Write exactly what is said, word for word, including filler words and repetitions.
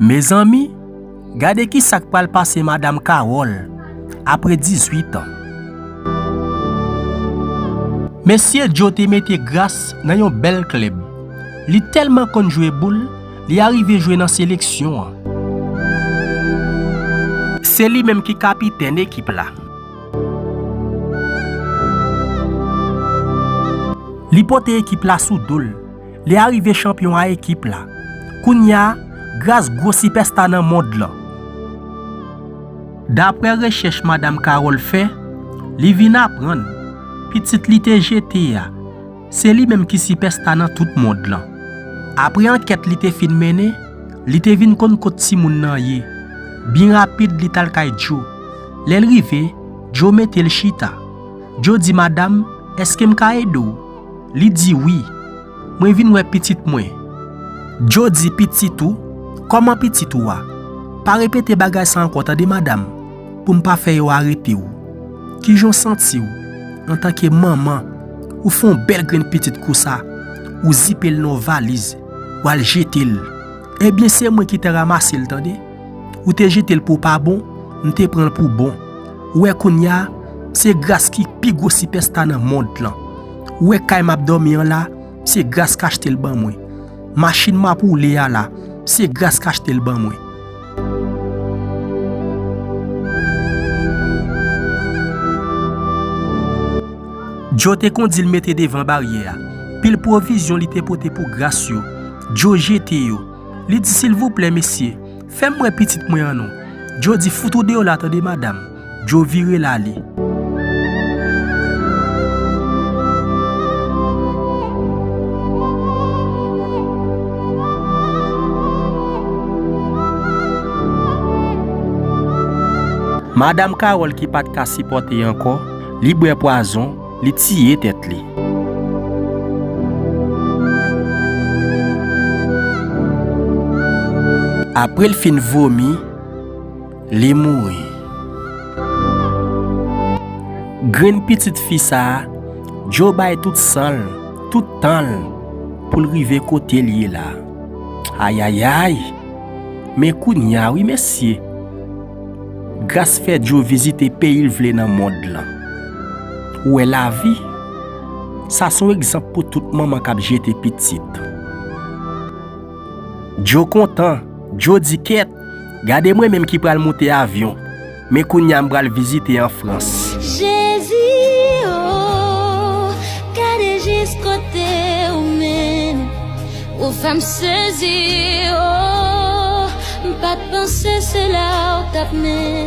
Mezanmi, gade ki sa k pral pase Madanm Carole apre dizuit an. Mesye Joe te mete Gras nan yon bèl klèb. Li tèlman konn jwe boul, li arive jwe nan seleksyon an. Se li menm ki kapitèn ekip la. Li pote ekip la sou do l. Li arive chanpyon a ekip la. Kounye a, Gras gwo sipèsta nan mond lan. Daprè rechèch Madanm Carole fè, li vin aprann pitit li te jete a, se li menm ki sipèsta nan tout mond lan. Apre ankèt li te fin mennen, li te vin konn kot timoun nan ye. Byen rapid, li t al kay Joe. Lè l rive, Joe mete l chita. Joe di madanm, "Èske m ka ede w?" Li di, "Wi, mwen vin wè pitit mwen." Joe di pitit ou, "Kòman pitit ou a? Pa repete bagay sa ankò tande madanm, pou m pa fè yo arete w. Kijan w santi w antanke manman, ou fè yon bèl grenn pitit konsa, ou zipe l nan yon valiz, w al jete l. Ebyen se mwen ki te ranmase l tande. Ou te jete l pou pa bon, m te pran l pou bon. Ou wè kounye a, se Gras ki pi gwo sipèsta nan mond lan. Ou wè kay m ap dòmi an la, se Gras k achte l ban mwen. Machin m ap woule a la, se Gras k achte l ban mwen." Joe te kondi l mete devan baryè a. Pil pwovizyon li te pote pou Gras yo, Joe jete yo. Li di, "Silvouplè mesye, fè m wè pitit mwen an non." Joe di, "Fout ou deyò la tande madanm." Joe vire l ale. Madanm Carole ki pa t ka sipòte ankò, li bwè pwazon, li tiye tèt li. Apre l fin vomi, li mouri. Grenn pitit fi sa a, Joe bay tout san l, tout tan l, pou l rive kote l ye la. Ayayay! Men kounye a wi mesye, Gras fè Joe vizite peyi l vle nan mond lan. Ou wè lavi? Sa se yon egzanp pou tout manman k ap jete pitit. Joe kontan. Joe di, "Kèt, gade mwen menm ki pral moute avyon. Men kounye a m pral vizite an Frans." Jezi, oh, gade jis kote ou mennen. Ou fè m sezi, oh, m pa t panse se la ou t ap mennen.